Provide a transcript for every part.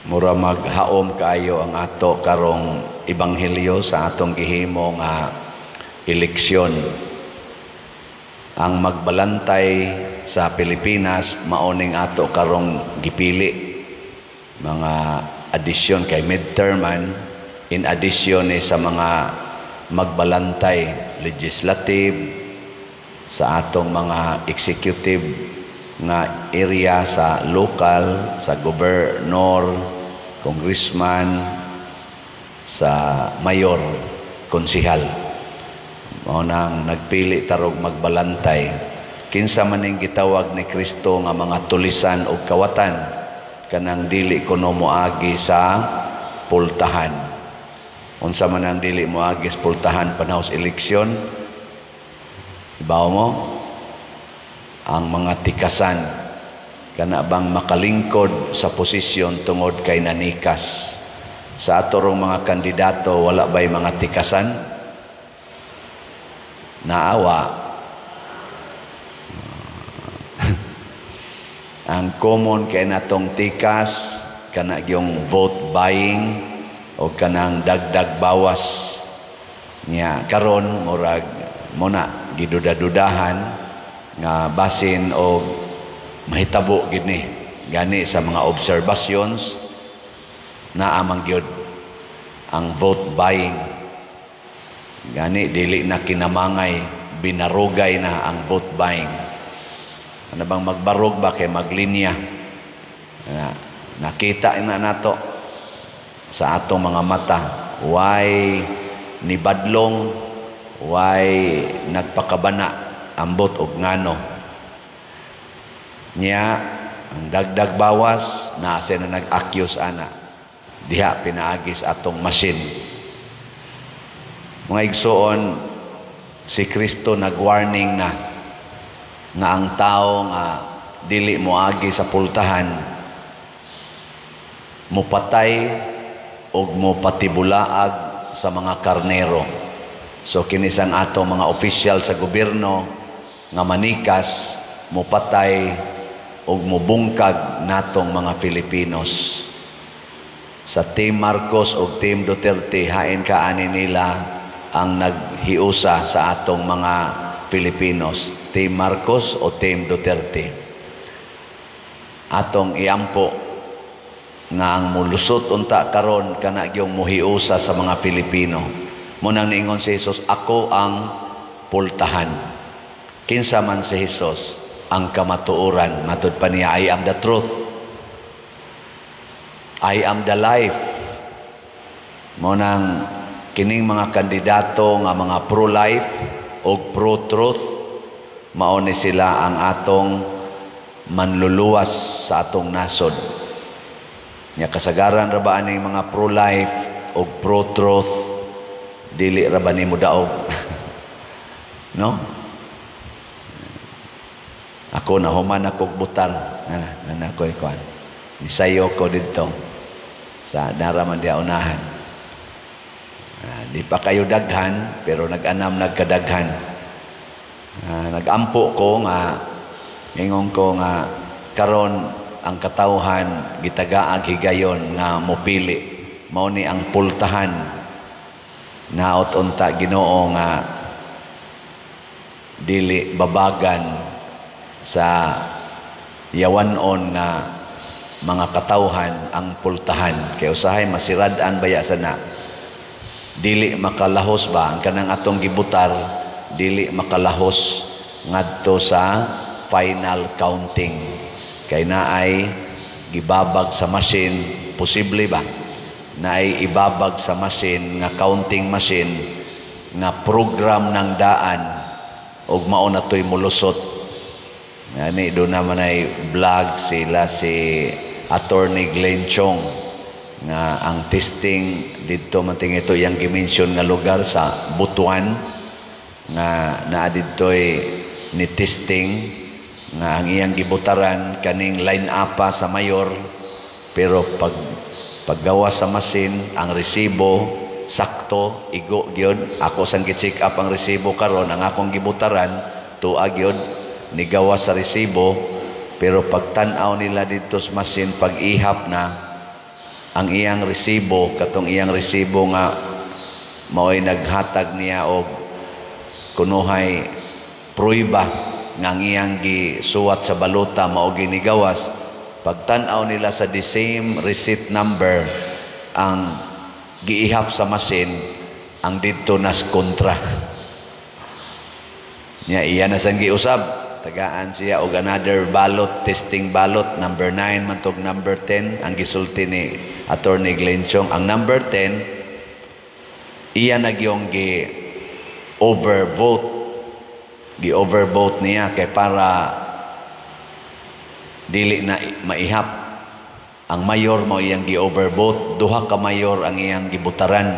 Mura maghaom kaayo ang ato karong ebanghelyo sa atong gihimo nga eleksyon. Ang magbalantay sa Pilipinas maoning ato karong gipili. Mga addition kay midterm man, in addition ni sa mga magbalantay legislative sa atong mga executive nga area sa local, sa governor, congressman, sa mayor, konsihal. Mao nang nagpili tarog magbalantay. Kinsa man ning gitawag ni Kristo nga mga tulisan og kawatan, kanang dili kuno moagi sa pultahan. Unsa man ang dili moagi sa pultahan panahon sa eleksyon? Ibaw mo? Ang mga tikasan, kana bang makalingkod sa posisyon tungod kay nanikas. Sa atorong mga kandidato, wala ba'y mga tikasan? Naawa. Ang common kay natong tikas, kana yung vote buying o kanang dagdag bawas niya. Karon murag muna giduda-dudahan nga basin o mahitabo gid ni gani sa mga observations naa man gyud ang vote buying. Gani dili na kinamangay, binarugay na ang vote buying. Ano bang magbarog ba kay maglinya na, nakita na nato sa atong mga mata, why ni badlong, why nagpakabana, ambot og ngano niya. Ang dagdag bawas na siya na nag-accuse ana diha pinaagis atong machine. Mga igsoon, si Kristo nag-warning na nga ang tao nga dili moagi sa pultahan, mupatay og mopatibulaag sa mga karnero. So kinisang ato mga opisyal sa gobyerno nga manikas, mupatay og mubungkag natong mga Filipinos. Sa Team Marcos og Team Duterte, hain ka ani nila ang naghiusa sa atong mga Filipinos, Team Marcos o Team Duterte? Atong iampo nga ang mulusot unta karon kana gyung muhiusa sa mga Pilipino. Munang niingon si Jesus, "Ako ang pultahan." Kinsa man si Jesus? Ang kamatuoran. Matud pa niya, "I am the truth. I am the life." Mo nang kining mga kandidato nga mga pro-life o pro-truth, mao ni sila ang atong manluluwas sa atong nasod. Nya kasagaran ra ba aning mga pro-life o pro-truth, dili ra ba nimo daog? No? Ako, nahuman ako butar. Ana, ana ko ikuan. Nisayo ko didto sa naraman diya unahan. Di pa kayo daghan, pero nag-anam nagkadaghan. Nagampo ko nga ingon ko nga karon ang katawhan gitagaag higayon nga mopili. Mao ni ang pultahan. Naot unta Ginoo nga dili babagan sa yawanon nga mga katawhan ang pultahan, kay usahay masirad-an baya sana, dili makalahos ba ang kanang atong gibutar, dili makalahos ngadto sa final counting kay naay gibabag sa machine. Posible ba naay ibabag sa machine nga counting machine nga program ng daan og mao na to'y mulusot? Gani doon naman ay vlog sila si Attorney Glenn Chong nga ang testing didto man ito yang gimension nga lugar sa Butuan nga naa didto'y ni testing nga ang iyang gibutaran kaning line up sa mayor, pero pag paggawa sa machine, ang resibo sakto, igo gyud. Ako sang gi-check up ang resibo karon, ang akong gibutaran tuwa gyud nigawa sa resibo, pero pagtan-aw nila didto sa machine, pag ihap na Ang iyang resibo, katong iyang resibo nga mao'y naghatag niya og kunuhay pruiba nga ang iyang gisuwat sa balota mao ginigawas, pagtan-aw nila sa the same receipt number ang giihap sa machine, ang didto nas kontra niya. Iya na sang giusab, tagaan siya og another ballot, testing ballot number 9 man tog number 10 ang gisulti ni Attorney Glenn Chong. Ang number 10, iya na gyung gi overvote, gi overvote niya kay para dili na maihap. Ang mayor mo iyang gi overvote, duha ka mayor ang iyang gibutaran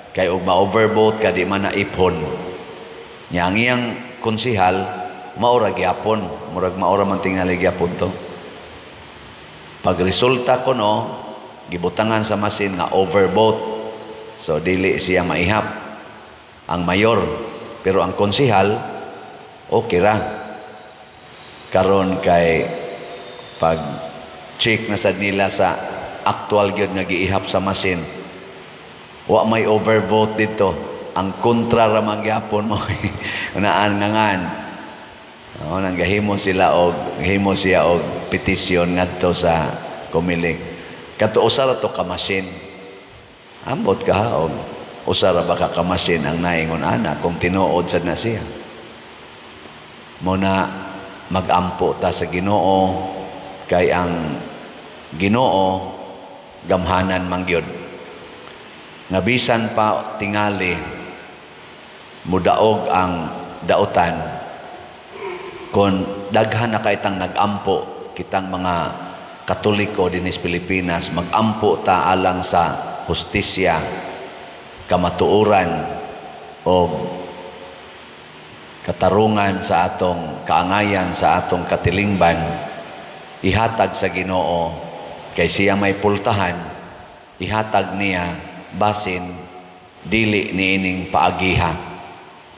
kay og ma-overvote ka, di man na ipon niya. Ang iyang konsihal maura gyapon, murag maura man tingali gyapon to. Pag resulta kuno, gibutangan sa masin nga overvote, so dili siya maihap ang mayor, pero ang konsihal okay ra. Karon kay pag check na sad nila sa actual gyud nga giihap sa masin, wa may overvote dito, ang kontra ra man gyapon mo naan ngangan. Oo, nang gahimo sila og gahimo siya og petisyon ngadto sa Comelec. Kato usa ra to ka machine. Ambot ka ha og usa ra ba ka machine ang naingon ana kung tinuod sad na siya. Mo na magampo ta sa Ginoo kay ang Ginoo gamhanan man gyud. Nga bisan pa tingali mudaog ang dautan, kon daghan na kay tang nagampo, kitang mga Katoliko dinis Pilipinas, magampo ta alang sa hustisya, kamatuoran o katarungan sa atong kaangayan, sa atong katilingban, ihatag sa Ginoo kay siya may pultahan. Ihatag niya basin dili niining paagiha,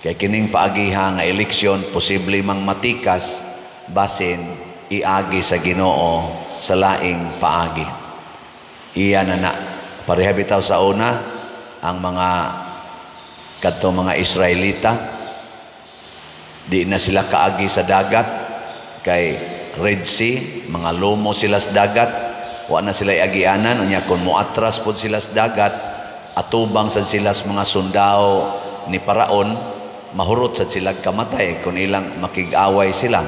kay kining paagiha nga eleksyon posible mang matikas, basin iagi sa Ginoo sa laing paagi. Iya na na pareha bitaw sa una, ang mga kadto mga Israelita, di na sila kaagi sa dagat kay Red Sea, mga lomo sila sa dagat, wa na sila iagianan. Unya kon moatras pod sila sa dagat, atubang sad sila sa mga sundao ni Paraon, mahurot sad sila kamatay kung ilang makig-away sila.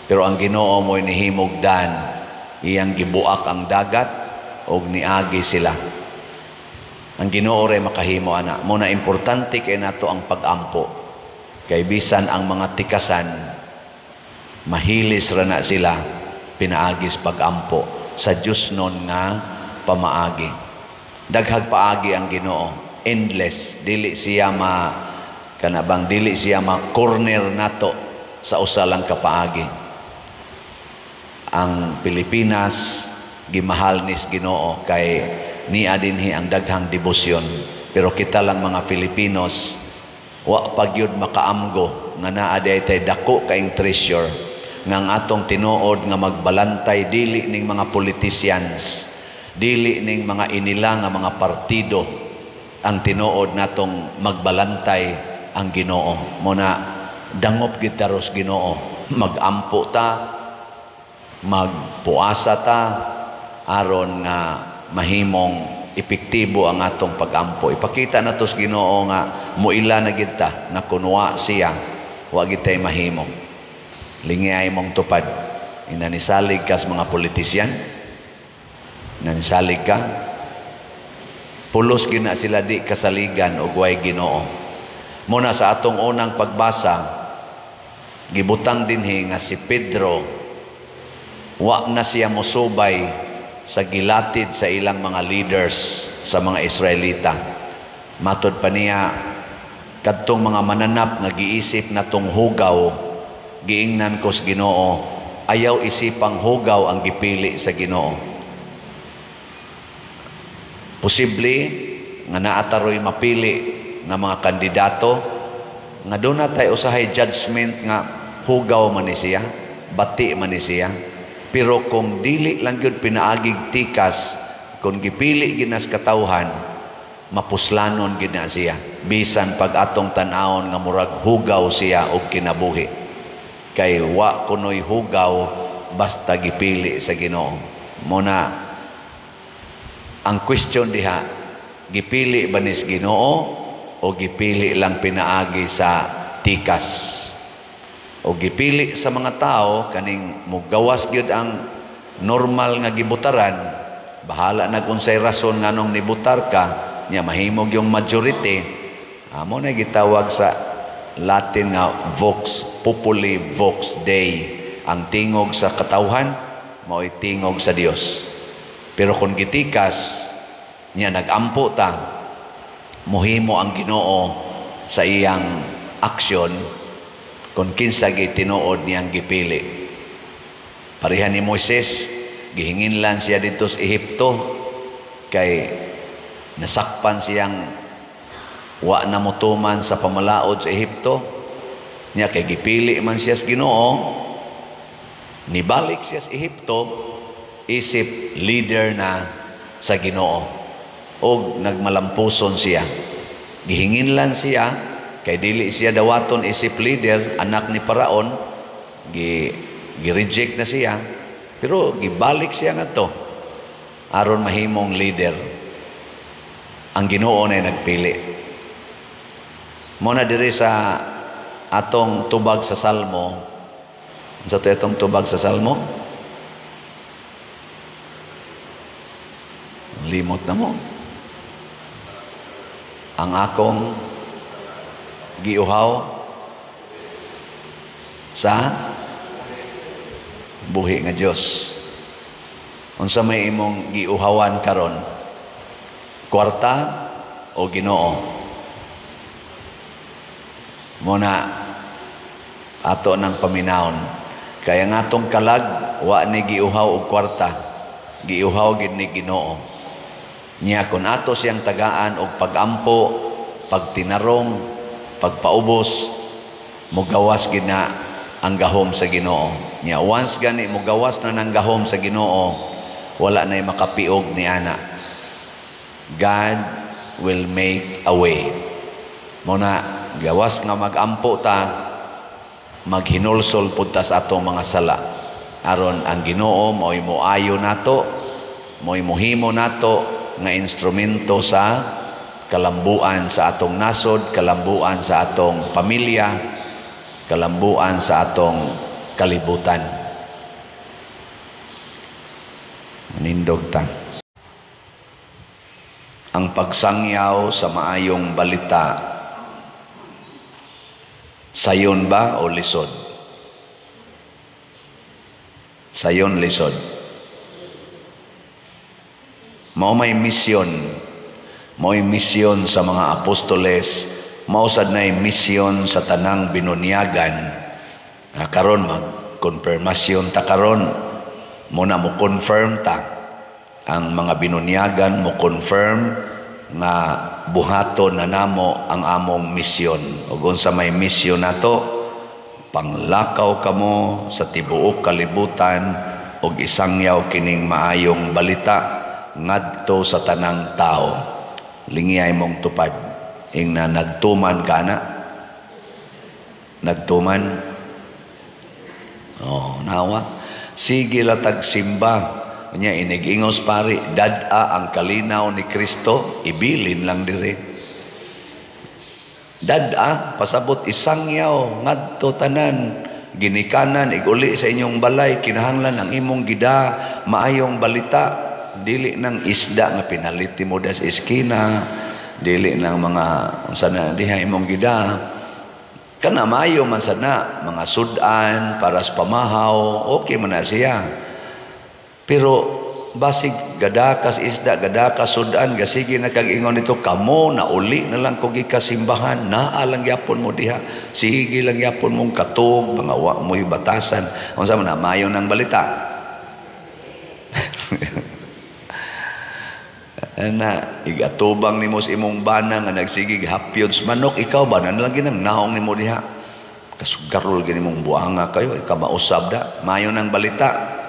Pero ang Ginoo mo'y nihimog dan, iyang gibuak ang dagat og niagi sila. Ang Ginoo ray makahimo ana. Mo na importante kay nato ang pagampo. Kay bisan ang mga tikasan, mahilis ra na sila pinaagis pagampo sa Dios nun nga pamaagi. Daghag paagi ang Ginoo, endless. Dili siya ma kanabang dili siya ma corner nato sa usa lang ka paagi. Ang Pilipinas gimahal nis Ginoo kay niya dinhi ang daghang debosyon, pero kita lang mga Filipinos wa pa gyud makaamgo nga naa diay tay dako kaing treasure nga ang atong tinuod nga magbalantay dili ning mga politicians, dili ning mga inila nga mga partido. Ang tinuod natong magbalantay ang Ginoo. Mo na dangop gid taros Ginoo, magampo ta, magpuasa ta aron nga mahimong epektibo ang atong pagampo. Ipakita nato sa Ginoo nga muila na gid ta nga kunwa siya wa gid tay mahimo. Lingi mong tupad. Inanisalig ka sa mga politisyan. Inanisalig ka. Pulos gina sila di kasaligan og way Ginoo. Muna sa atong unang pagbasa, gibutang dinhi nga si Pedro wa na siya mosubay sa gilatid sa ilang mga leaders sa mga Israelita. Matod pa niya, kadtong mga mananap nga giisip na tong hugaw, giingnan ko sa Ginoo, ayaw isipang hugaw ang gipili sa Ginoo. Posible nga naataroy mapili nga mga kandidato nga doon na tayo usahay judgment nga hugaw man ni siya, bati man ni siya. Pero kung dili lang gyud pinaagig tikas, Kung gipili ginas katawhan, mapuslanon gid na siya bisan pag atong tan-awon nga murag hugaw siya og kinabuhi, kay wa kunoy hugaw basta gipili sa Ginoo. Muna ang question diha, gipili ba nis Ginoo o gipili lang pinaagi sa tikas o gipili sa mga tao kaning mugawas gyud ang normal nga gibutaran? Bahala na kung unsay rason nganong nibutar ka nya, mahimog yung majority. Amo na gitawag sa Latin nga vox populi vox Dei, ang tingog sa katawhan mao'y tingog sa Dios. Pero kung gitikas niya, nagampo ta, muhimo ang Ginoo sa iyang aksyon kung kinsa gitinuod niyang gipili. Pareha ni Moises, gihinginlan siya dito sa Ehipto kay nasakpan siyang wa na motuman sa pamalaod sa Ehipto niya. Kay gipili man siya sa Ginoo, nibalik siya sa Ehipto isip leader na sa Ginoo og nagmalampuson siya. Gihinginlan siya kay dili siya dawaton isip leader, anak ni Paraon. Gi reject na siya, pero gibalik siya ngadto aron mahimong leader. Ang Ginoo na nagpili mo na. Diri sa atong tubag sa Salmo, sa to atong tubag sa Salmo, limot na mo, ang akong giuhaw sa buhi nga Dios. Unsa may imong giuhawan karon, kwarta o Ginoo? Muna ato ng paminawon. Kaya nga atong kalag, wa ni giuhaw og kwarta, giuhaw gid ni Ginoo. Nya kun ato siyang tagaan og pagampo, pagtinarong, pagpaubos, mugawas gid na ang gahom sa Ginoo. Nya once gani mugawas na ng gahom sa Ginoo, wala na'y makapiog ni ana. God will make a way. Muna gawas nga magampo ta, maghinulsol pud ta sa atong mga sala aron ang Ginoo mao'y moayo nato, mao'y mohimo nato nga instrumento sa kalambuan sa atong nasod, kalambuan sa atong pamilya, kalambuan sa atong kalibutan. Manindog ta. Ang pagsangyaw sa maayong balita, sayon ba o lisod? Sayon, lisod. Mao may misyon, mao'y misyon sa mga apostoles, mao sad nay misyon sa tanang binunyagan. Karon mag-konfirmasyon ta karon, muna mo confirm ta ang mga binunyagan, mo confirm nga buhaton na namo ang among misyon. Ug unsa may misyon nato? Panglakaw kamo sa tibuok kalibutan ug isangyaw kining maayong balita ngadto sa tanang tao. Lingiyay mong tupad. Ingna nagtuman ka na? Nagtuman? Oh, nawa. Sige latag simba. Nya inig-ingos pari, dad-a ang kalinaw ni Kristo, ibilin lang dire. Dad-a, pasabot isangyaw ngadto tanan ginikanan iguli sa inyong balay. Kinahanglan ang imong gida maayong balita, dili nang isda nga pinalit mo das eskina, dili nang mga unsa na diha imong gida kana. Maayo man sad na mga sudan para sa pamahaw, okay man na siya, pero basig gadakas isda, gadakas sudan, gasige na kag ingon nito, kamo na uli na lang kog ikasimbahan, naa lang gyapon mo diha, sige lang gyapon mong katog, mga wa mo'y batasan. Unsa man na maayo ng balita? Ana, igatubang nimo sa imong bana nga nagsigig hapyod sa manok, ikaw ba na lang ginang naong nimo diha? Kasugarol gini mong buanga kayo, ikaw mausab da, maayo ng balita.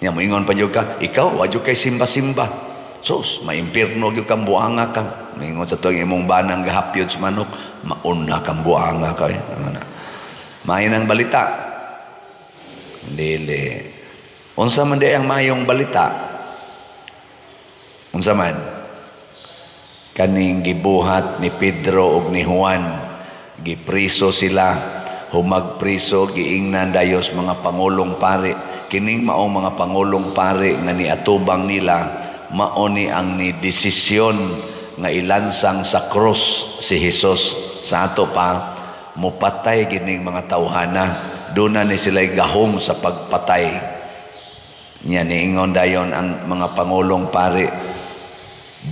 Nya moingon pa jud ka, ikaw wa jud kay simba-simba. Sus, maimpirno gyud kang buanga ka. Moingon sa tuwing imong banang gahapyod sa manok, mauna kang buanga ka. Eh. Ano na. Maayo nang balita. Dili. Unsa man di ang mayong balita? Unsa man? Kaning gibuhat ni Pedro ug ni Juan, gipriso sila, humag priso, giingnan dayos mga pangulong pari. Kining maong mga pangulong pari nga niatubang nila, mao ni ang ni desisyon nga ilansang sa krus si Jesus. Sa ato pa, mupatay gining mga tawhana, duna ni sila gahom sa pagpatay. Nya niingon dayon ang mga pangulong pari,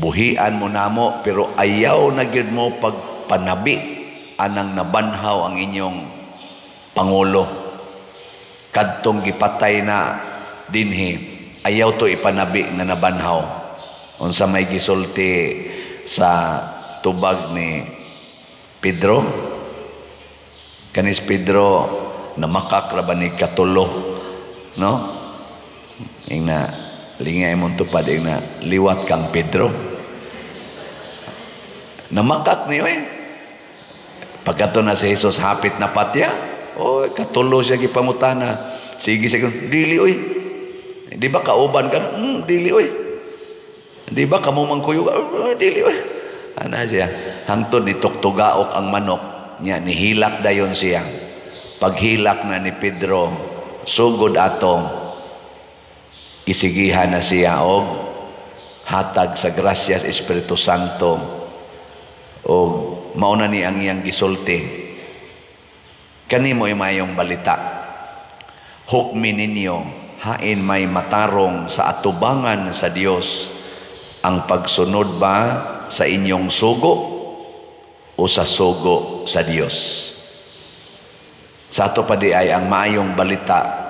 buhian mo namo, pero ayaw na gyud mo pagpanabi anang nabanhaw ang inyong pangulo. Kadtong gipatay na dinhi, ayaw to ipanabi nga nabanhaw. Unsa may gisulti sa tubag ni Pedro? Kanis Pedro namakak ra ba ni katulo, no? Ingna lingay imong tupad, ingna liwat kang Pedro. Namakak niyo eh. Pagkato na si Jesus hapit na patya, oh, katulo siya gipangutana. Sige siya, dili oy. Di ba kauban ka? Dili oy. Di ba kamo mangkuyo? Oh, dili oy. Ana siya. Hangtod ni tuktugaok ang manok niya, nihilak dayon siya. Paghilak na ni Pedro, sugod ato gisigihan na siya og hatag sa grasya sa Espiritu Santo, og mao na ni ang iyang gisulti. Kanimo mayong balita. Hukmi ninyo, hain may matarong sa atubangan sa Dios, ang pagsunod ba sa inyong sugo o sa sugo sa Dios? Sa ato pa di ay ang maayong balita,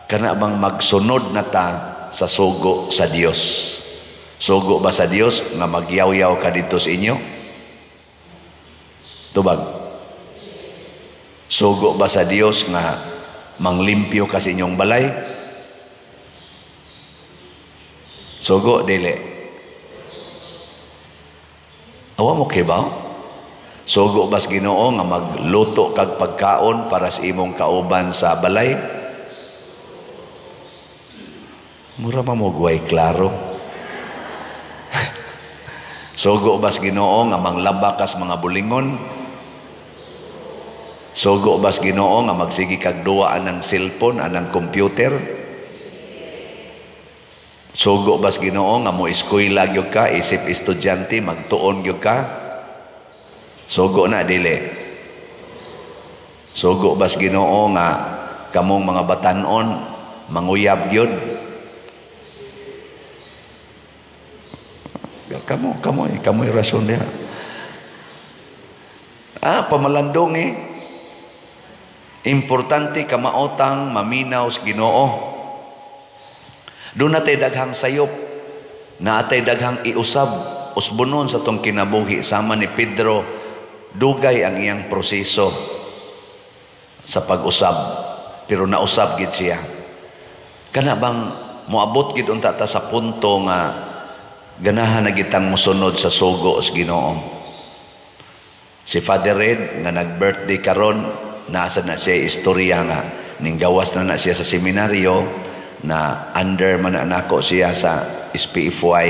kana bang magsunod na ta sa sugo sa Dios? Sugo ba sa Dios nga magyaw-yaw ka dito sa inyo? Tubag. Sugo ba sa Dios nga manglimpyo ka sa inyong balay? Sugo dili. Awa mo kay ba? Sugo ba sa Ginoo nga magluto kag pagkaon para sa imong kauban sa balay? Mura pa mo guway klaro. Sugo ba sa Ginoo nga manglaba kas mga bulingon? Sugo ba sa Ginoo nga magsige kag duwa anang cellphone, anang computer? Sugo ba sa Ginoo nga mo eskwela gyud ka isip estudyante, magtuon gyud ka? Sugo na dili. Sugo ba sa Ginoo nga kamong mga batan-on manguyab gyud? Kamo, kamo, kamo yung rason niya. Ah, pamalandong eh. Importante kamaotang maminaw sa Ginoo. Doon natay daghang sayop, naatay daghang iusab, usbonon sa tong kinabuhi. Sama ni Pedro, dugay ang iyang proseso sa pag-usab, pero nausab gid siya. Kana bang moabot gid unta ta sa punto nga ganahan na gitang mosunod sa sugo sa Ginoo. Si Father Red nga nag-birthday karon, nasa na siya istorya nga ning gawas na na siya sa seminaryo, na under man na nako siya sa SPFY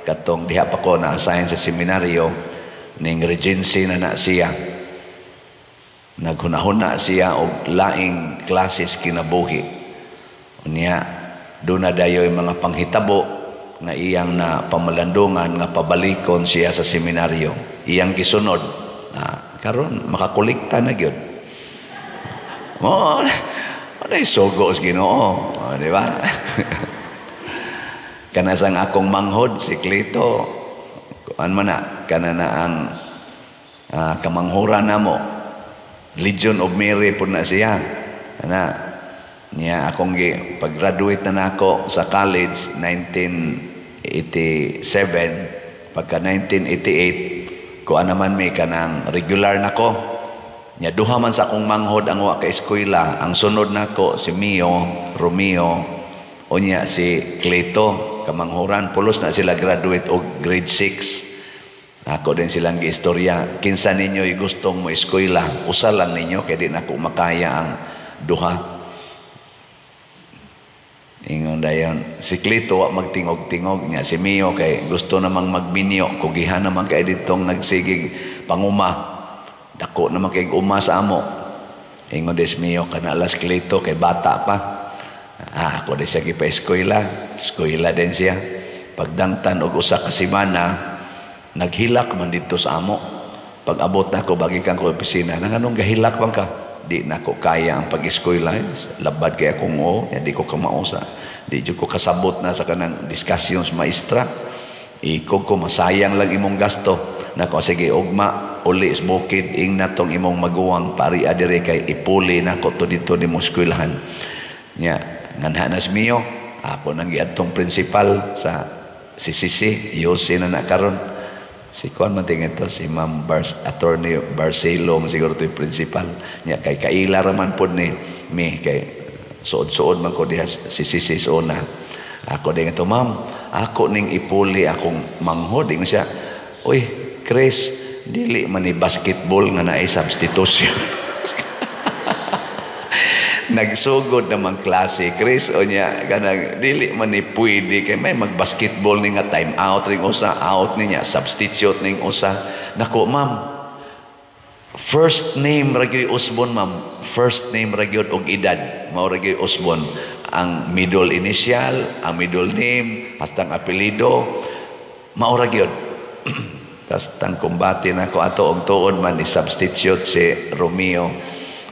katong diha pa ko na assign sa seminaryo, ning regency na na siya. Naghunahuna siya og laing klases kinabuhi. Unya doon na dayoy mga panghitabo nga iyang na pamalandungan nga pabalikon siya sa seminaryo. Iyang gisunod. Ah, karon makakolekta na gyud. Mo ano sugo sa Ginoo, oh, di ba? Kana sang akong manghod si Clito, kuan man na kana na ang kamanghuran namo. Legion of Mary pud na siya. Ana niya akong pag-graduate na nako sa college 1987, pagka 1988 kuan naman may kanang regular nako. Nya duha man sa akong manghod ang wa ka eskwela. Ang sunod nako si Mio, Romeo Unya si Cleto kamanghuran, pulos na sila graduate og grade 6. Ako din silang giistorya, kinsa ninyo gustong mo eskwela, usa lang ninyo kay di nako makaya ang duha. Ingon dayon si Cleto wa magtingog-tingog niya, si Mio kay gusto namang magminyo, kugihan naman kay ditong nagsigig panguma, dako naman kay uma sa amo. Ingon des Mio kana alas Cleto kay bata pa. Ako din siya gipa-eskwela, eskwela din siya. Pagdangtan og usa ka semana, naghilak man dito sa amo. Pag abot na ako, bagi kang ko opisina, nang anong gahilak man ka? Di na ko kaya ang pag-eskwela. Labad kay akong o, di ko kamausa. Di jud ko kasabot na sa kanang discussions maestra. Ikog ko, masayang lang imong gasto. Nako, sige, ugma, uli is bukid, ing na tong imong maguwang, pari adire kay ipuli na ko to dito ni mo eskwelahan. Nya, nganhanas miyo, ako nang giadtong principal sa CCC, Yose na nakaron. Si Kuan man tingin to, si Ma'am Bars, Attorney Barcelo, siguro to yung principal. Nya, kay kaila raman pod ni mi, kay suod-suod man ko diha CCC sa una. Ako din ito, "Ma'am, ako ning ipuli akong manghod." Ingon siya, "Uy, Chris, dili man ni basketball nga naay substitution." Nagsugod namang klase, Chris, o niya, kanang, dili man ni pwede, kay may mag-basketball ni nga time out ring usa, out niya, substitute ning usa. "Nako, ma'am, first name ra gyud usbon, ma'am. First name ra gyud og edad, mao ra gyud usbon. Ang middle initial, ang middle name, hastang apelyido, mao ra gyud." Kastang kumbate na ko ato og tuod man ni substitute si Romeo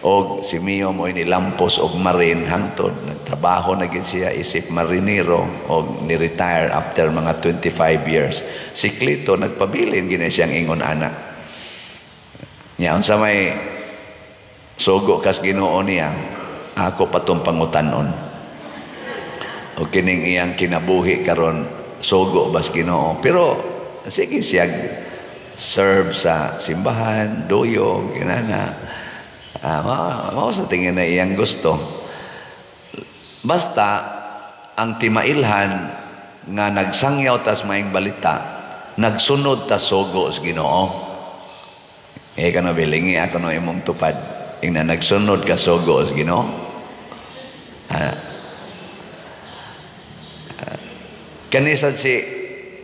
og si Mio mo nilampos og marine hangtod nagtrabaho na gid siya isip marinero og ni-retire after mga 25 years. Si Clito nagpabilin gid siyang ingon ana. Nya unsa may sugo kas Ginoo niya, ako patong pangutan-on. O kining iyang kinabuhi karon, sugo bas Ginoo. Pero sige siya serve sa simbahan, duyog, kinana. Mao sa tingin na iyang gusto. Basta ang timailhan nga nagsangyaw tas maing balita, nagsunod tas sugo sa Ginoo. Eh kano bilingi ako no imong tupad. Ingna nagsunod ka sugo sa Ginoo. Kanisa si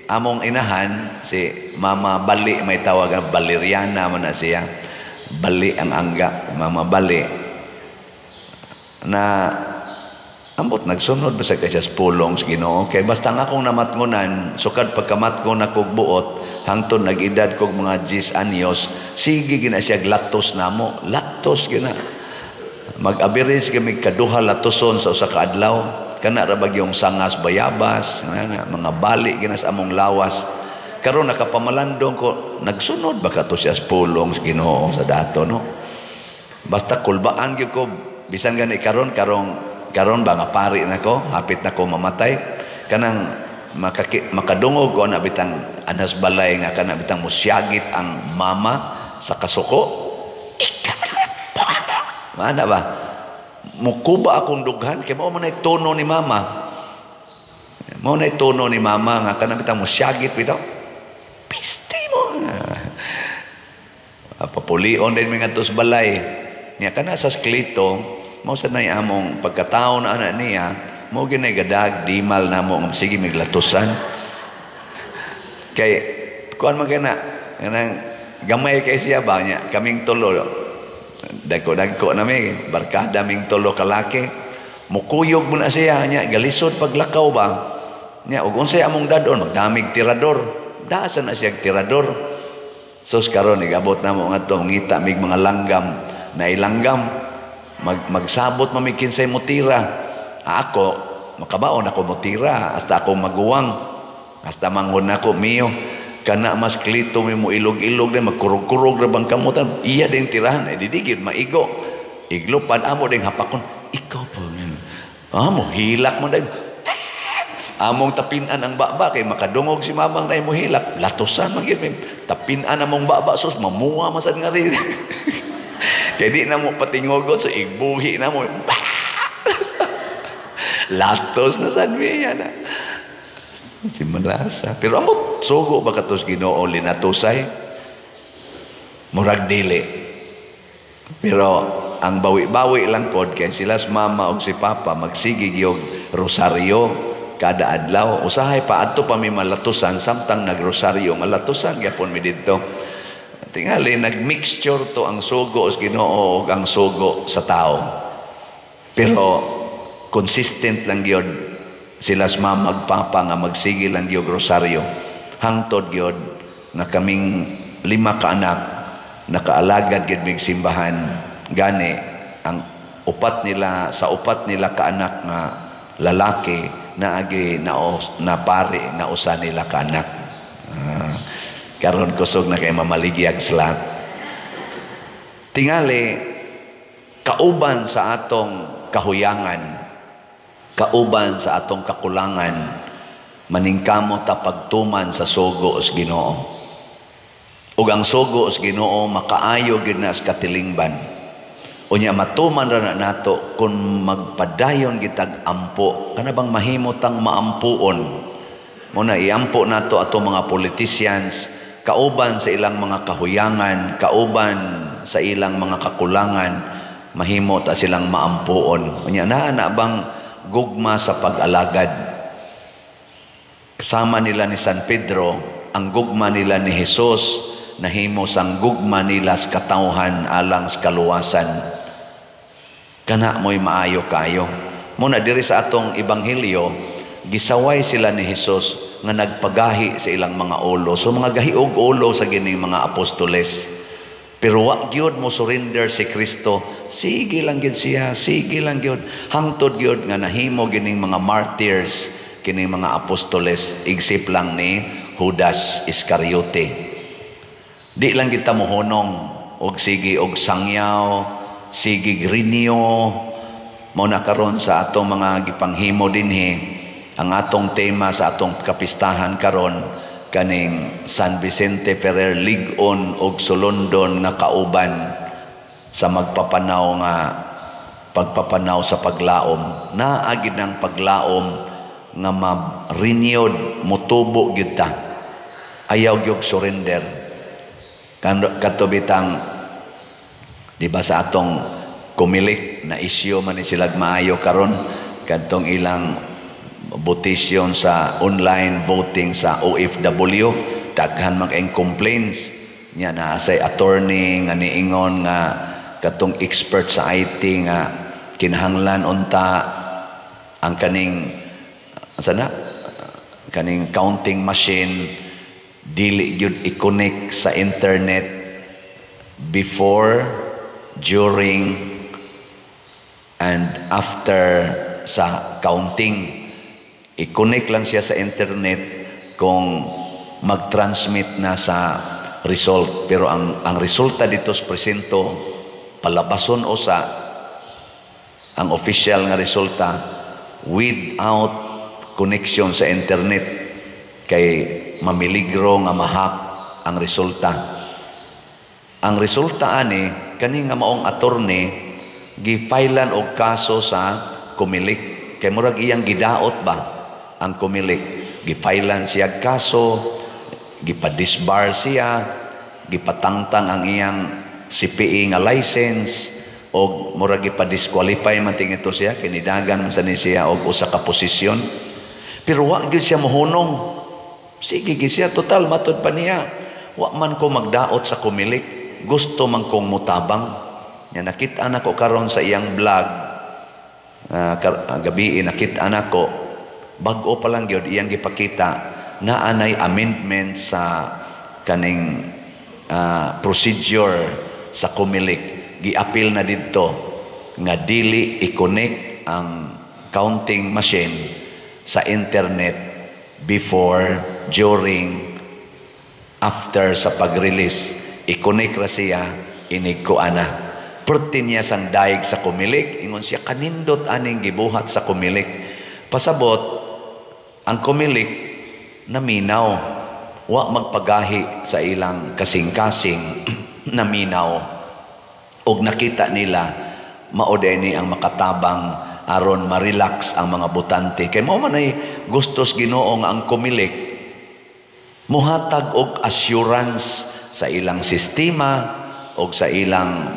among inahan, si Mama Bali, may tawag ang Valeriana man na siya. Bali ang angga, Mama Bali. Na ambot nagsunod ba sa kay pulong sa Ginoo, kay basta nga akong namatngunan, sukad pagkamatngon ako buot hangtod nag-edad kog mga 10 anyos, sige gina siya latos namo, latos gina. Mag-average kami kaduha latoson sa usa ka adlaw. Kana ra bagyong sangas bayabas, nga, mga bali gina sa among lawas. Karon nakapamalandong ko, nagsunod ba ka to siya sa pulong sa Ginoo sa dato, no? Basta kulbaan gyud ko bisan gani karon karong karon ba nga pari na ko, hapit na ko mamatay, kanang makadungog ko na bitang anas balay nga kana bitang musyagit ang mama sa kasuko. Mana ba? Mukuba akong dughan kay mao man ay tono ni mama. Mao na tono ni mama nga kana bitang musyagit bitaw. Piste mo. Papulion din mi ngadto sa balay. Nya kana sa Sklito, mao sa nay among pagkatao na anak niya, mao ginay gadag dimal namo nga sige miglatusan. Kay kuan man kana kanang gamay kay siya ba nya kaming tulo. Dagko-dagko na mi, barkada ming tulo kalaki. Mukuyog mo na siya nya galisod paglakaw ba. Nya ug unsay among dadon magdamig tirador. Dasa na siya tirador. Sus karon igabot namo ngadto ngita mig mga langgam na ilanggam magsabot mami kinsay motira. Ako makabaon ako motira hasta ako maguwang hasta manghod nako Mio kana mas klito mi mo ilog-ilog na magkurog-kurog ra bang kamutan iya din tirahan ay didigid maigo iglupan amo ding hapakon ikaw po amo hilak mo dai among tapinan ang baba kay makadungog si mamang na mo hilak latosan man gyud tapinan among baba sus mamuha man sad nga rin kay di na mo patingogot sa igbuhi na mo. Latos na sad mi na. Si malasa. Pero amot sugo ba katos Ginoo linatusay? Murag dili. Pero ang bawi-bawi lang pod kay sila sa mama og si papa magsige gyud rosaryo kada adlaw. Usahay pa adto pa mi malatusan samtang nagrosaryo, malatusan gyapon mi didto. Tingali nagmixture to ang sugo sa Ginoo ug ang sugo sa tao. Pero consistent lang gyud sila sa mama ug papa nga magsige lang gyud rosaryo. Hangtod gyud nga kaming lima ka anak nakaalagad gyud mig simbahan. Gani ang upat nila, sa upat nila ka anak nga lalaki, naagi na, na pari nga usa nila ka anak. Karon kusog na kay mamaligyag slat. Tingali kauban sa atong kahuyangan, kauban sa atong kakulangan, maningkamot ta pagtuman sa sugo sa Ginoo. Ug ang sugo sa Ginoo makaayo gyud na sa katilingban. Unya matuman ra na nato kung magpadayon gitag ampo, kana bang mahimo tang maampuon. Muna iampo nato ato mga politicians, kauban sa ilang mga kahuyangan, kauban sa ilang mga kakulangan, mahimo ta silang maampuon. Unya naa na bang gugma sa pag-alagad? Kasama nila ni San Pedro, ang gugma nila ni Jesus, nahimo sang gugma nila sa katawhan alang sa kaluwasan. Kana mo'y maayo kayo. Muna diri sa atong ebanghelyo, gisaway sila ni Jesus nga nagpagahi sa ilang mga ulo. So mga gahiog ulo sa gining mga apostoles. Pero wa gyud mo surrender si Kristo. Sige lang gyud siya, sige lang gyud. Hangtod gyud nga nahimo gining mga martyrs kining mga apostoles, igsip lang ni Judas Iscariote. Di lang kita mohunong og sige og sangyaw, sige renew. Mao na karon sa atong mga gipanghimo dinhi, ang atong tema sa atong kapistahan karon kaning San Vicente Ferrer, lig-on og sulondon nga kauban sa magpapanaw nga pagpapanaw sa paglaom. Naa gid ang paglaom nga ma-renewed, motubo gyud ta. Ayaw gyud surrender. Kadto bitang, di ba, sa atong Comelec na issue man ni silag maayo karon kadtong ilang votation sa online voting sa OFW, daghan man kayong complaints niya na say attorney nga niingon nga katong expert sa IT nga kinahanglan unta ang kaning asa na kaning counting machine dili gyud i-connect sa internet before, during and after sa counting. I-connect lang siya sa internet kung mag-transmit na sa result. Pero ang resulta dito sa presinto, palabason usa ang official nga resulta without connection sa internet kay mamiligro nga ma-hack ang resulta. Ang resulta ani, kani nga maong attorney gi-filean og kaso sa Comelec kay murag iyang gidaot ba ang Comelec. Gi-filean siya kaso, gipa-disbar siya, gipatangtang ang iyang CPA nga license og murag gipa-disqualify man tingito siya, kinidagan man sa ni siya og usa ka posisyon. Pero wa gyud siya mohunong. Sige gyud siya, total matud pa niya, wa man ko magdaot sa Comelec, gusto man kong mutabang. Nya nakita nako karon sa iyang vlog, gabi nakita nako, bag-o pa lang gyud iyang gipakita na anay amendment sa kaning procedure sa Comelec. Giapil na didto nga dili i-connect ang counting machine sa internet before, during, after sa pag-release. I-connect ra siya inig kuana. Perti niya sang daig sa Comelec. Ingon siya, kanindot aning gibuhat sa Comelec. Pasabot, ang Comelec naminaw. Wa magpagahi sa ilang kasing-kasing, naminaw. Og nakita nila, mao ni ang makatabang aron ma-relax ang mga botante kay mao man ay gustos Ginoo nga ang Comelec muhatag og assurance sa ilang sistema og sa ilang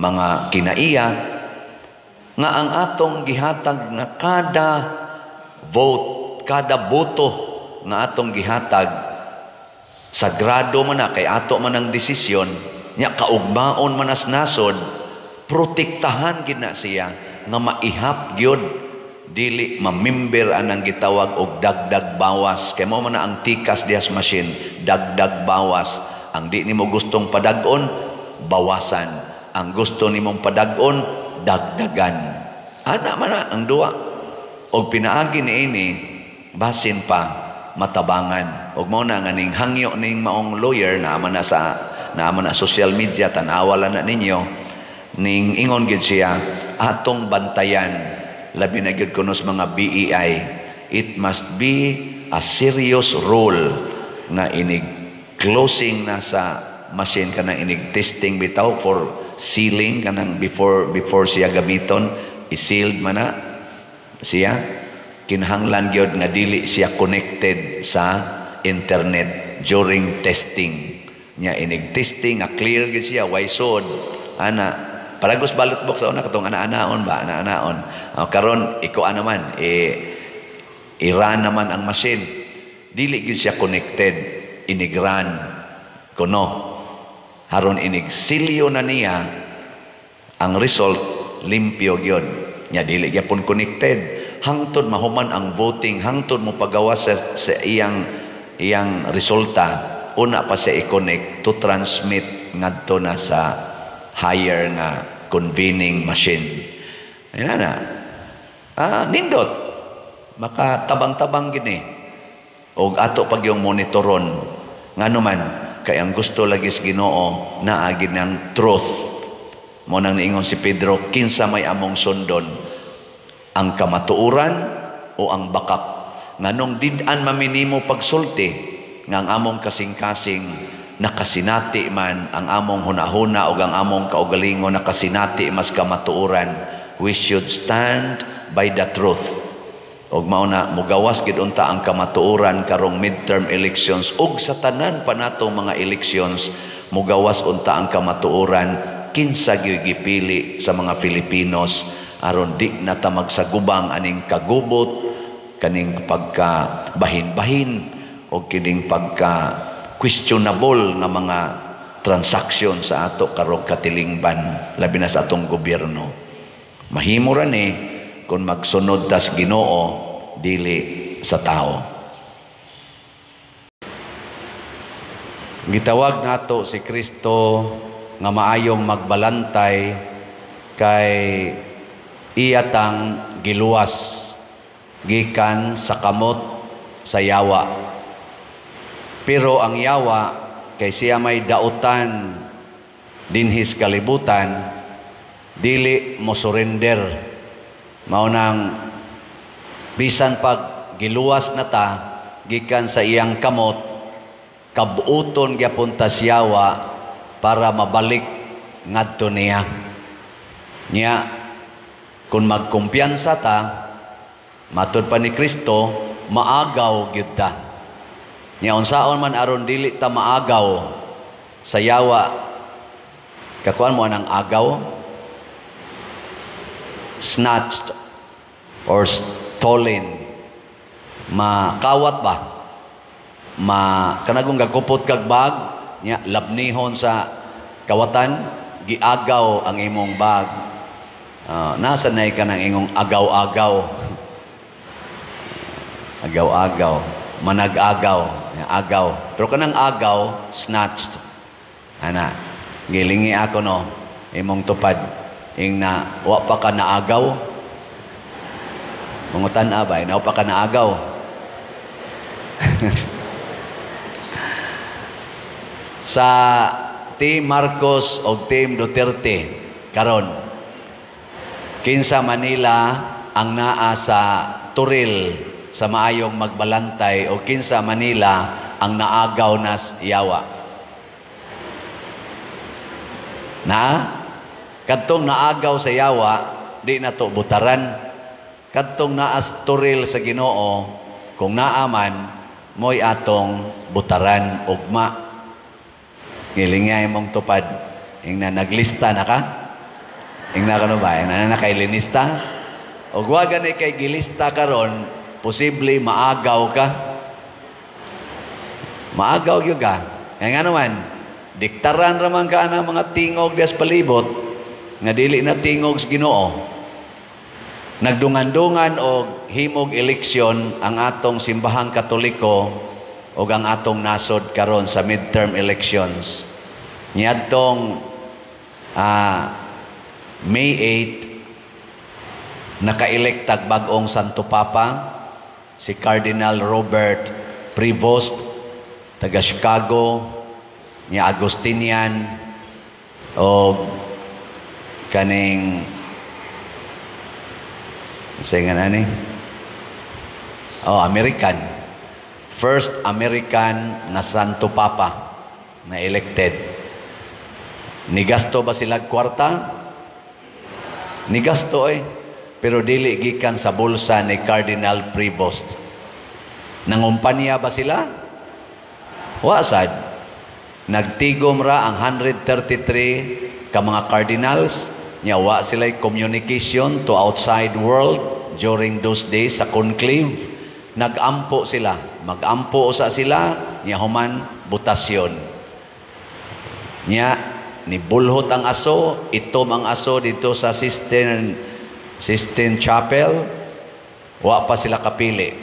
mga kinaiya nga ang atong gihatag nga kada vote, kada boto nga atong gihatag, sagrado man na kay ato man ang desisyon nya, kaugmaon man as nasod, protektahan gid na siya nga maihap gyud, dili mamimber anang gitawag og dagdag bawas, kay mao man na ang tikas dihas machine, dagdag bawas. Ang di nimo gustong padag-on, bawasan. Ang gusto nimong padag-on, dagdagan. Ana man na ang duwa. Og pinaagi niini, basin pa matabangan. Og mao na nga ning hangyo ning maong lawyer na man na social media, tan-awa lang na ninyo. Ning ingon gid siya, atong bantayan, labi na gyud kuno sa mga BEI, it must be a serious rule nga inig closing na sa machine, kanang inig testing bitaw for sealing, kanang before siya gamiton, i-sealed man na siya, kinahanglan gyud nga dili siya connected sa internet during testing nya. Inig testing nga clear gyud siya, way sud ana, paragos ballot box sa una, katong ana-anaon ba, ana-anaon. O, karon iko naman eh, i-run naman ang machine, dili gyud siya connected inig-run kuno. Haron inig silyo na niya ang result, limpyo gyud nya, dili gyapon connected hangtod mahuman ang voting, hangtod mo pagawas sa iyang resulta, una pa siya i-connect to transmit ngadto na sa higher nga convening machine. Ayun na. Ah, nindot. Makatabang-tabang gini. Og ato pag yung monitoron. Ngano man, kay ang gusto lagi sa Ginoo, naa gid ng truth. Mo nang niingon si Pedro, "Kinsa may among sundon? Ang kamatuoran o ang bakak?" Nganong did-an maminimo pagsulti nga ang among kasing-kasing nakasinati man, ang among hunahuna o ang among kaugalingon nakasinati mas kamatuoran, we should stand by the truth. Og mao na mugawas gid unta ang kamatuoran karong midterm elections ug sa tanan pa natong mga elections. Mugawas unta ang kamatuoran kinsa gyud gipili sa mga Filipinos, aron di na ta magsagubang aning kagubot, kaning pagka bahin-bahin o kining pagka questionable nga mga transaksyon sa ato karong katilingban, labi na sa atong gobyerno. Mahimo ra ni kung magsunod tas Ginoo, dili sa tao. Gitawag nato si Kristo nga maayong magbalantay kay iyatang giluwas gikan sa kamot sa yawa. Pero ang yawa, kay siya may dautan dinhis kalibutan, dili mo surrender. Mao nang bisan pag giluwas na ta gikan sa iyang kamot, kabuoton gyapon ta siyawa para mabalik ngadto niya. Nya kung magkumpiyansa ta, matud pa ni Kristo, maagaw gyud ta. Nya unsaon man aron dili ta maagaw sa yawa? Kakuan mo anang agaw? Snatched or stolen. Makawat ba? Ma kanagong gagupot kag bag, nya labnihon sa kawatan, giagaw ang imong bag. Nasa nay ka ng ingong agaw-agaw. Agaw-agaw, manag-agaw, agaw. Pero kanang agaw, snatched. Ana, gilingi ako no, imong tupad. Ing na, wa pa ka naagaw. Mangutan abay, na wa pa ka naagaw. Sa Team Marcos o Team Duterte, karon, kinsa Manila ang naa sa turil sa maayong magbalantay o kinsa Manila ang naagaw nas yawa? Na kadtong naagaw sa yawa, di na to butaran. Kadtong naas toril sa Ginoo, kung naa man, mo'y atong butaran ugma. Ngilingay mong tupad. Ingna naglista na ka? Ingna ka no ba? Ingna na kay linista? Og wa gani kay gilista karon, posible maagaw ka. Maagaw gyud ka. Kaya nga naman, diktaran raman ka ang mga tingog dias palibot nga dili na tingog sa Ginoo. Nagdungan-dungan og himog eleksyon ang atong Simbahang Katoliko ug ang atong nasod karon sa midterm elections. Niadtong May 8, naka-elect tag bag-ong Santo Papa, si Cardinal Robert Prevost, taga Chicago, niya Agustinian, o kaning sa nga nani? Oh, American. First American nga Santo Papa na elected. Nigasto ba sila kwarta? Nigasto eh. Pero dili gikan sa bulsa ni Cardinal Prevost. Nangumpanya ba sila? Wa sad. Nagtigom ra ang 133 ka mga cardinals nya. Wa sila communication to outside world during those days sa conclave. Nagampo sila, magampo usa sila nya, human botasyon nya, ni bulhot ang aso, itom ang aso dito sa Sistine Chapel. Wa pa sila kapili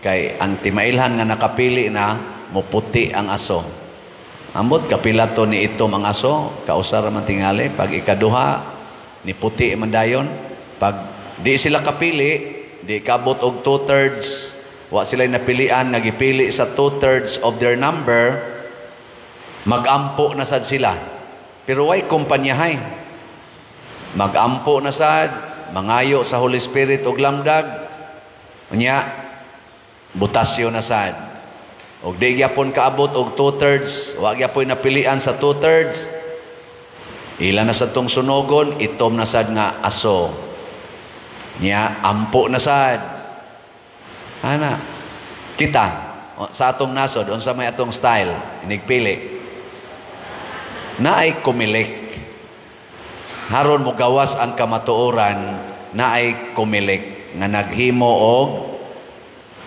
kay ang timailhan nga nakapili na, muputi ang aso. Ambot kapila to ni itom ang aso, kausar man tingali. Pag ikaduha, ni puti man dayon. Pag di sila kapili, di kabot og 2/3, wa sila napilian nga gipili sa 2/3 of their number, magampo na sad sila. Pero way kumpanyahay. Magampo na sad, mangayo sa Holy Spirit og lamdag, unya botasyon na sad. Og di gyapon kaabot og 2/3, wa gyapon napilian sa 2/3, ila na sad tong sunogon, itom na sad nga aso. Nya ampo na sad. Ana, kita sa atong nasod, unsa may atong style inigpili? Naay Comelec. Haron mo gawas ang kamatuoran, naay Comelec nga naghimo og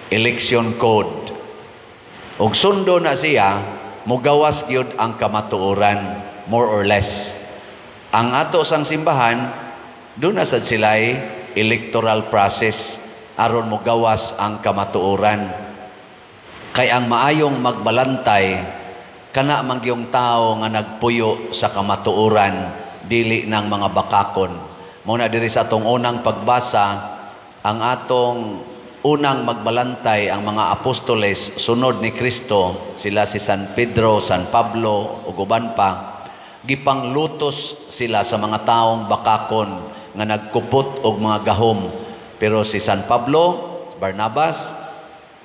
election code. Og sundo na siya, mugawas gyud ang kamatuoran, more or less. Ang ato sang simbahan, doon na sad sila'y electoral process aron mogawas ang kamatuoran. Kay ang maayong magbalantay kana mangyong tao nga nagpuyo sa kamatuoran, dili ng mga bakakon. Mao na diri sa atong unang pagbasa, ang atong unang magbalantay, ang mga apostoles sunod ni Kristo, sila si San Pedro, San Pablo ug uban pa, gipanglutos sila sa mga taong bakakon nga nagkupot og mga gahom. Pero si San Pablo, Barnabas,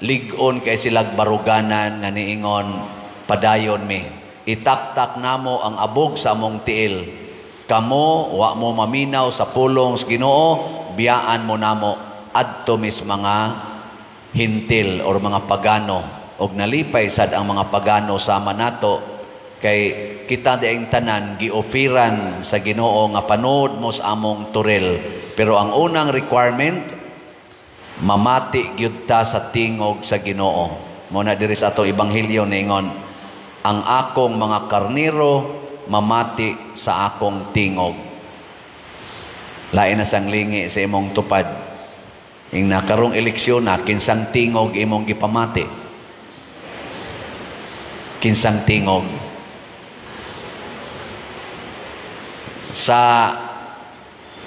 lig-on kay silag baruganan nga niingon, "Padayon mi, itaktak namo ang abog sa among tiil. Kamo wa mo maminaw sa pulong sa Ginoo, biyaan mo namo, adto mis mga Hentil or mga pagano." Og nalipay sad ang mga pagano sama nato kay kita diang tanan giofiran sa Ginoo nga panood mo sa among toril. Pero ang unang requirement, mamati gyud ta sa tingog sa Ginoo. Mo na diri sa atong ebanghelyo ningon, "Ang akong mga karnero mamati sa akong tingog." Lain na sang lingi sa imong tupad. Ing nakarong eleksyon na, kinsang tingog imong gipamati? Kinsang tingog? Sa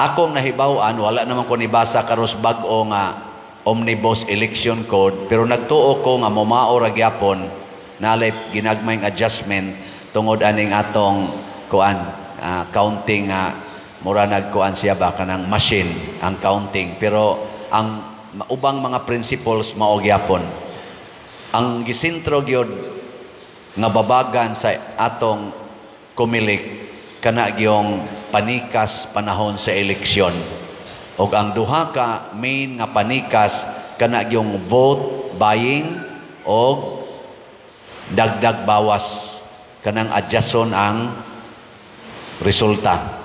akong nahibaw-an, wala naman ko nibasa karos bag-o nga Omnibus Election Code, pero nagtuo ko nga momao ra gyapon, nalay ginagmayng adjustment tungod aning atong kuan counting nga mura nagkuan siya ba, kanang machine ang counting, pero ang ubang mga principles mao gyapon. Ang gisentro gyud nga babagan sa atong Comelec kana gyong panikas panahon sa eleksyon. Og ang duha ka main nga panikas kana yung vote buying og dagdag bawas, kanang adjuston ang resulta.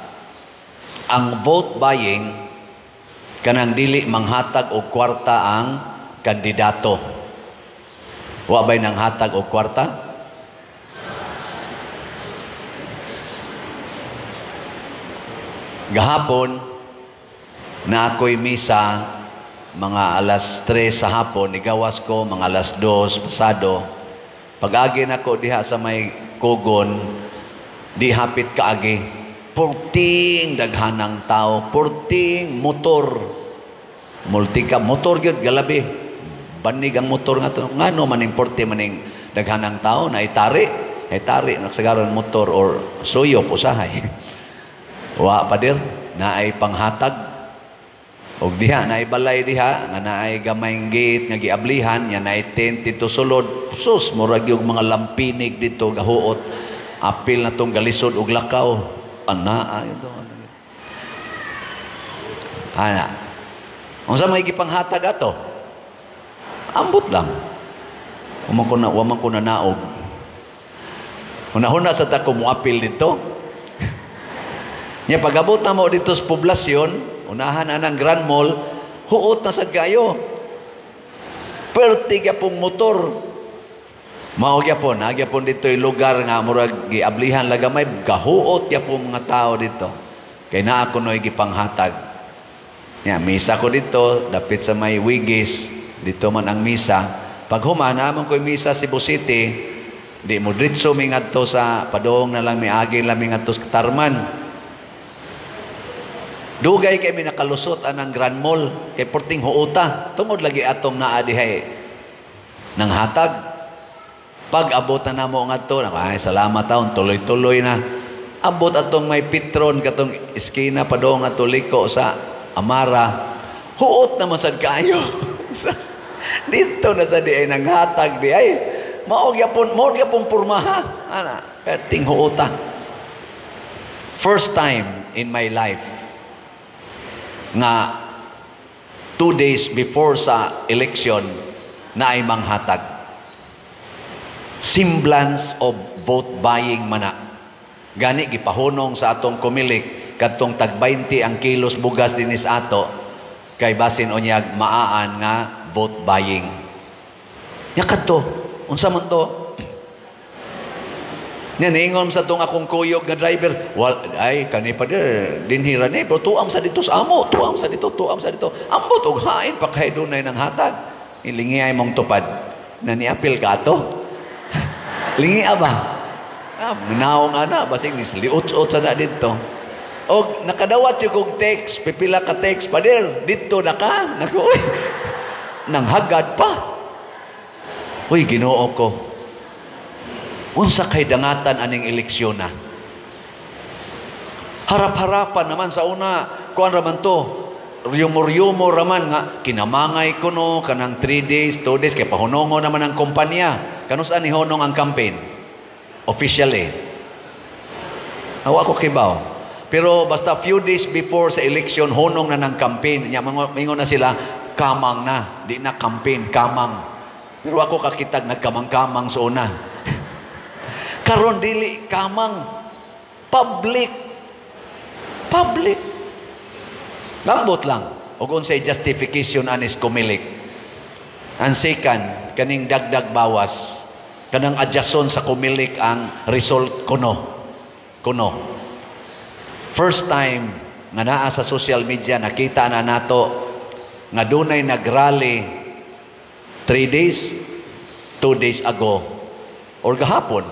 Ang vote buying, kanang dili manghatag og kwarta ang kandidato. Wa bay nanghatag og kwarta? Gahapon na ako'y misa mga alas 3 sa hapon, igawas ko mga alas 2 pasado. Pag-agi nako diha sa may kugon, di hapit kaagi. Purting daghanang tao, purting motor. Multika motor gyud galabi. Banig ang motor nga to. Ngano maning purti maning daghanang tao na itari, itari nagsagaran motor or suyop usahay. Wa pader naay panghatag. Og diha naay balay diha nga naay gamayng gate nga giablihan, nya naay tent dito sulod. Sus, murag yung mga lampinig dito gahuot. Apil na tong galisod og lakaw. Ana ito. Ana. Unsa may gipanghatag ato? Ambot lang. Wa man ko na naog. Hunahuna sa ta ko moapil dito. Nya pag-abot na mo dito sa poblasyon, unahan anang Grand Mall, huot na sad kayo. Perti gyapong motor. Mao gyapon, naa gyapon dito yung lugar nga murag giablihan lagamay, gahuot gyapon mga tao dito. Kay naa kunoy gipanghatag. Nya misa ko dito, dapit sa may Wigis, dito man ang misa. Pag human, naa man ko'y misa Cebu City, di mo dritso mi ngadto sa padong na lang, miagi lang mi ngadto sa Katarman. Dugay kay mi nakalusot anang Grand Mall kay porting huota tungod lagi atong naa dihay nang hatag. Pag abot na namo ngadto, ay salamat taon, tuloy-tuloy na. Abot atong may Petron katong eskina padong ato liko sa Amara. Huot naman sad kaayo. Dito na sa di ay nanghatag di ay. Mao gyapon pormaha. Ana, perting huota. First time in my life nga 2 days before sa election na ay manghatag. Semblance of vote buying mana. Gani gipahunong sa atong Comelec kadtong tag 20 ang kilos bugas dinis ato kay basin unyag maaan nga vote buying. Nya kadto, unsa man to? Nya niingon sa tong akong kuyog nga driver, wal, ay kani pa dir dinhi ra ni, pero tuam sa dito sa amo, tuam sa dito, tuam sa dito. Ambot og hain pa kay dunay nang hatag. Ilingi ay mong tupad na niapil ka ato. Lingi ba? Ah, naong ana basig ni liut-ut sa na dito. Og nakadawat siya kog text, pipila ka text pader, dito na ka. Naku, uy, nanghagad pa. Uy, Ginoo ko. Unsa kay dangatan aning eleksyon na? Harap-harapan naman sa una, kuan raman to, rumor-rumor raman nga kinamangay kuno kanang 3 days, 2 days kay pahunongo naman ang kumpanya. Kanus-a ni honong ang campaign? Officially. Awa ko kibaw. Pero basta few days before sa election, honong na ng campaign. Nya mingon na sila, kamang na, di na campaign, kamang. Pero ako kakitag nagkamang-kamang sa una. Karon dili kamang, public. Public. Lambot lang. Og unsay justification anis Comelec. Ang second, kaning dagdag bawas, kanang adjuston sa Comelec ang result kuno. Kuno. First time nga naa sa social media nakita na nato nga dunay nagrally 3 days, 2 days ago or gahapon.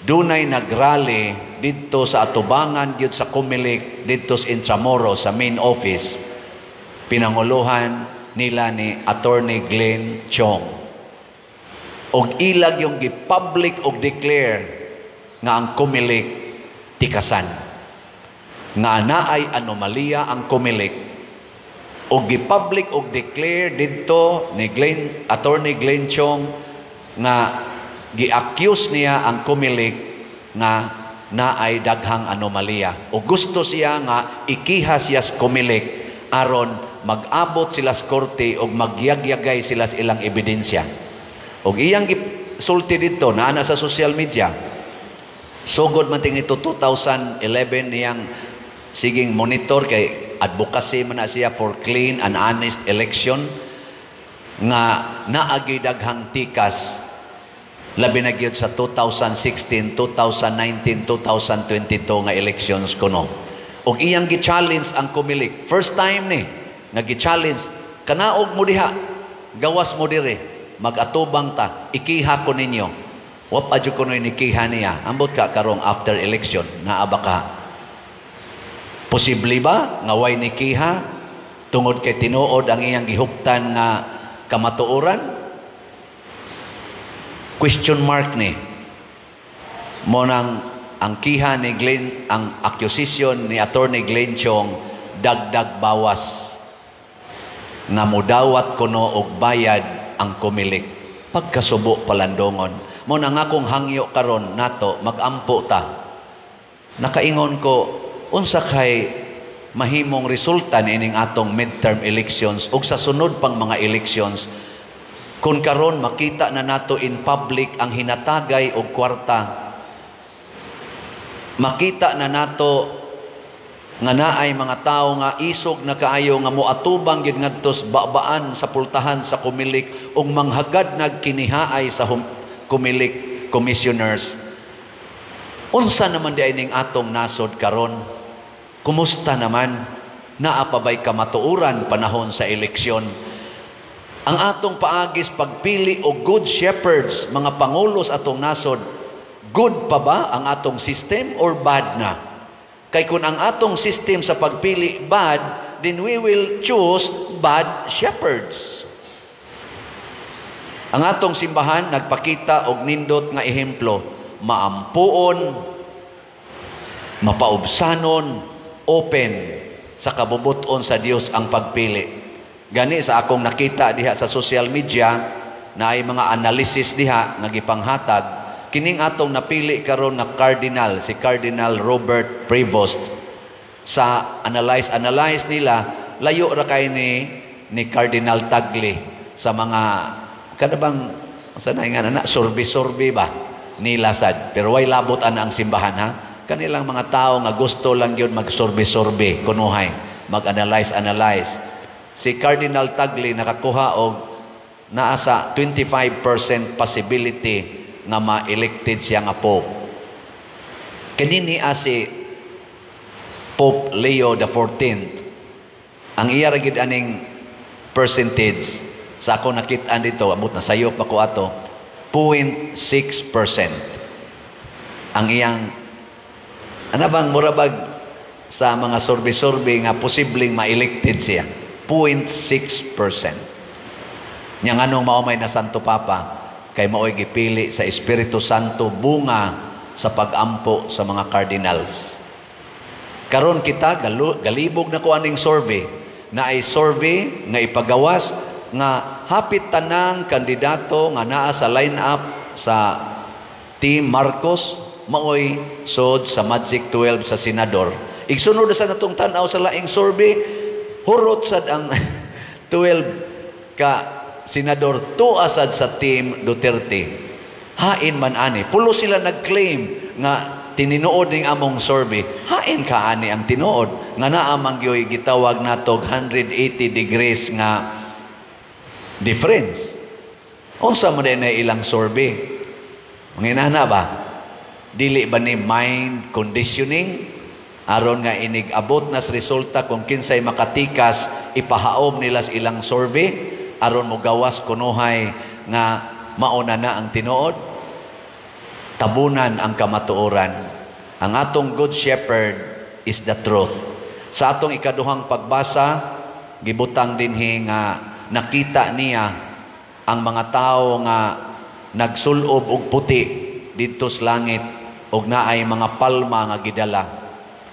Dunay nagrally didto sa atubangan gyud sa Comelec didto sa Intramuros sa main office. Pinanguluhan nila ni Attorney Glenn Chong. Og ilag yung gi-public og declare nga ang Comelec tikasan. Nga naay anomalya ang Comelec. Og gi-public og declare didto ni Attorney Glenn Chong nga gi-accuse niya ang Comelec nga naay daghang anomalya. O gusto siya nga ikiha siya sa Comelec aron mag-abot sila sa korte og magyagyagay sila sa ilang ebidensya. Og iyang sulti dito naa na sa social media. Sugod man ting ito 2011 niyang siging monitor kay advocacy man na siya for clean and honest election, nga naagi daghang tikas, labi na gyud sa 2016, 2019, 2022 nga elections kuno. Og iyang gi-challenge ang Comelec. First time ni nga gi-challenge, "Kanaog mo diha, gawas mo dire, mag-atubang ta, ikiha ko ninyo." Wa pa jud kuno'y nikiha niya. Ambot ka karong after election, naa ba ka? Posible ba nga way nikiha tungod kay tinuod ang iyang gihuptan nga kamatuoran? Question mark ni. Mo nang ang kiha ni Glenn, ang accusation ni Attorney Glenn Chong, dagdag bawas nga mudawat kuno og bayad ang Comelec. Pagkasubo palandongon. Mo na nga kung hangyo karon nato, magampo ta. Nakaingon ko, unsa kay mahimong resulta niining atong midterm elections ug sa sunod pang mga elections kung karon makita na nato in public ang hinatagay og kwarta, makita na nato nga naay mga tawo nga isog na kaayo nga moatubang gyud ngadto sa babaan sa pultahan sa Comelec ug manghagad nagkinihaay sa Comelec commissioners? Unsa naman di ning atong nasod karon? Kumusta naman? Naa pa bay kamatuoran panahon sa eleksyon? Ang atong paagis pagpili og good shepherds, mga pangulo sa atong nasod, good pa ba ang atong system or bad na? Kay kung ang atong system sa pagpili bad, then we will choose bad shepherds. Ang atong simbahan nagpakita og nindot nga ehemplo, maampuon, mapaubsanon, open sa kabubuton sa Dios ang pagpili. Gani sa akong nakita diha sa social media na ay mga analysis diha nga gipanghatag, kining atong napili karon nga cardinal, si Cardinal Robert Prevost, sa analyze analyze nila, layo ra kay ni Cardinal Tagle sa mga kada bang sa na nga na survey survey ba nila sad. Pero way labot ana ang simbahan, ha. Kanilang mga tao nga gusto lang gyud mag-survey survey kunuhay, mag-analyze analyze. Si Cardinal Tagle nakakuha og naa sa 25% possibility nga ma-elected siya nga pope. Kini niya si Pope Leo the 14th. Ang iya ra gid aning percentage sa ako nakit-an dito, amot na sayop ako ato, 0.6%. Ang iyang ana bang murabag sa mga survey-survey nga posibleng ma-elected siya. 0.6%. Nya nganong mao may na Santo Papa? Kay maoy gipili sa Espiritu Santo bunga sa pagampo sa mga cardinals. Karon kita galibog na ko aning survey, na ay survey nga ipagawas nga hapit tanang kandidato nga naa sa line-up sa Team Marcos maoy sod sa Magic 12 sa senador. Igsunod sa natong tan-aw sa laing survey, hurot sad ang 12 ka senador tuwa sad sa Team Duterte. Hain man ani. Pulo sila nag-claim nga tinuod ning among survey. Hain ka ani ang tinuod nga naa man gyoy gitawag natog 180 degrees nga difference? Unsa man na ilang survey? Manginana ba? Dili ba ni mind conditioning? Aron nga inig abot nas resulta kung kinsay makatikas, ipahaom nila sa ilang survey aron mogawas kunuhay nga mauna na ang tinuod. Tabunan ang kamatuoran. Ang atong good shepherd is the truth. Sa atong ikaduhang pagbasa, gibutang dinhi nga nakita niya ang mga tao nga nagsulob og puti didto sa langit og naay mga palma nga gidala.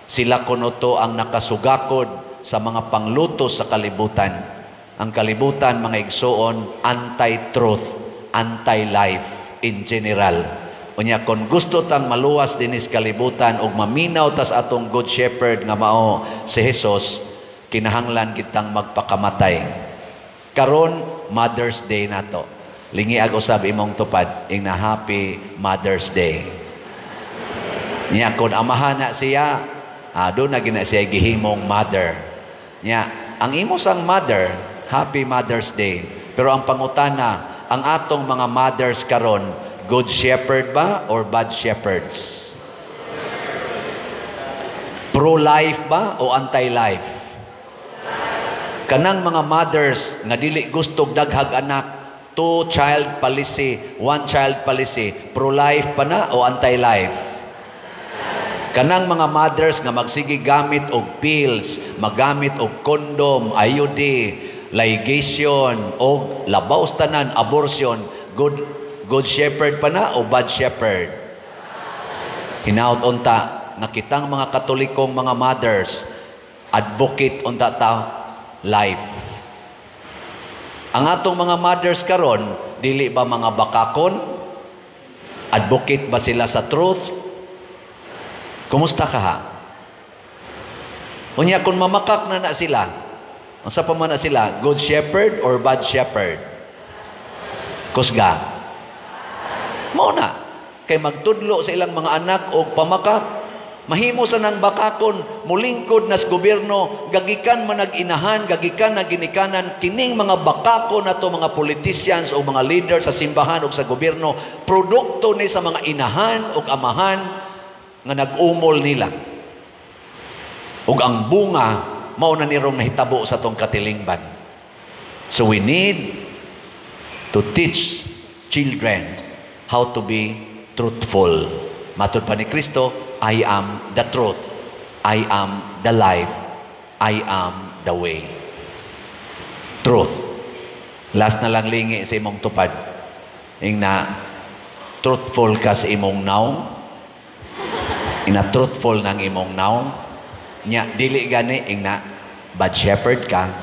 Sila kuno to ang nakasugakod sa mga panglutos sa kalibutan. Ang kalibutan, mga igsuon, anti-truth, anti-life in general. Unya kon gusto tang maluwas dinis kalibutan og maminaw tas atong good shepherd nga mao si Jesus, Kinahanglan kitang magpakamatay. Karon Mother's Day nato. Lingiag usab imong tupad, ingna, "Happy Mother's Day." Nya kon amahan na siya, duna gina siya gihimong mother. Nya ang imo sang mother, Happy Mother's Day. Pero ang pangutana, ang atong mga mothers karon, good shepherd ba or bad shepherds? Pro-life ba o anti-life? Kanang mga mothers nga dili gusto daghag anak, two child policy, one child policy, pro-life pa na o anti-life? Kanang mga mothers nga magsige gamit og pills, magamit og condom, IUD, ligation, og labaw sa tanan, abortion, good shepherd pa na o bad shepherd? Hinaut unta nga kitang mga Katolikong mga mothers, advocate unta ta life. Ang atong mga mothers karon, dili ba mga bakakon? Advocate ba sila sa truth? Kumusta ka ha? Unya kung mamakak na na sila, unsa pa man na sila, good shepherd or bad shepherd? Kusga. Mao na. Kay magtudlo sa ilang mga anak og pamakak, mahimo sa nang bakakon, mulingkod nas gobyerno, gagikan man nag-inahan, gagikan na ginikanan, kining mga bakakon nato mga politicians o mga leader sa simbahan o sa gobyerno, produkto ni sa mga inahan o amahan nga nag-umol nila. Ug ang bunga, mao na nirong nahitabo sa tong katilingban. So we need to teach children how to be truthful. Matud pa ni Kristo, "I am the truth. I am the life. I am the way." Truth. Last na lang, lingi sa imong tupad. Ingna, truthful ka sa imong nawong. Ina, truthful ng imong nawong. Nya, dili gani, ingna, bad shepherd ka.